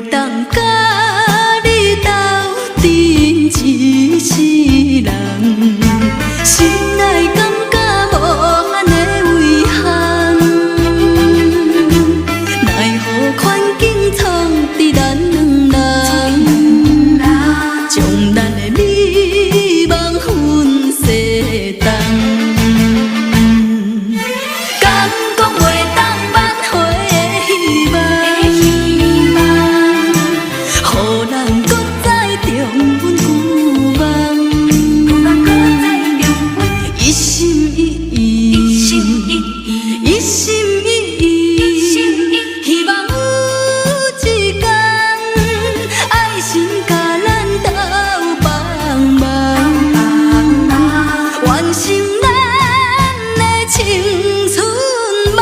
袂當佮你鬥陣一世人，心內感覺無限的遺憾。奈何環境創佇咱兩人，將咱的美夢粉碎東。敢講袂當挽回的希望，予人閣再重溫舊夢。一心一意，一心一意，希望有一天，愛神共咱鬥幫忙，完成咱的青春夢。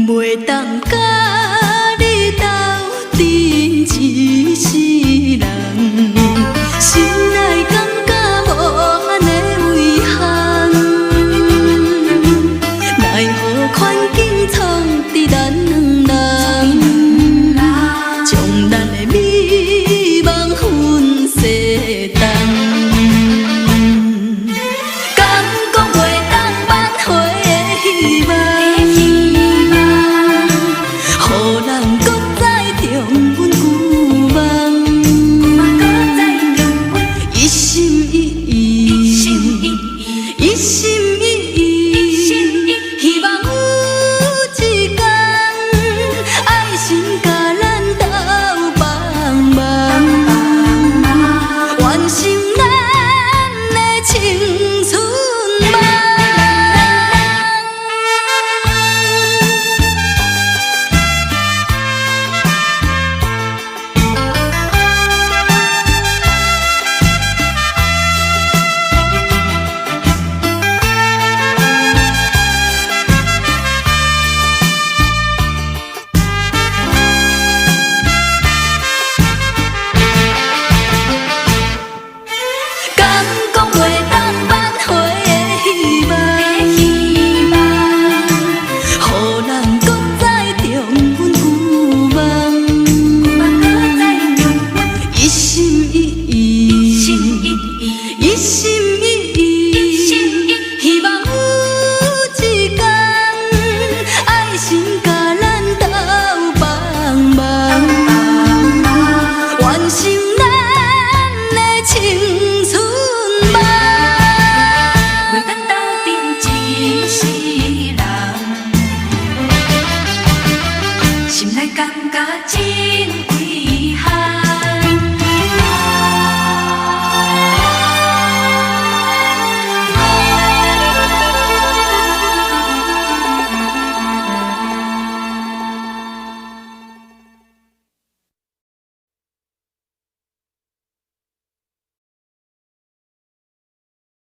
袂當佮你鬥陣一世人，心內感覺無限的遺憾。奈何環境創佇咱兩人，將咱的美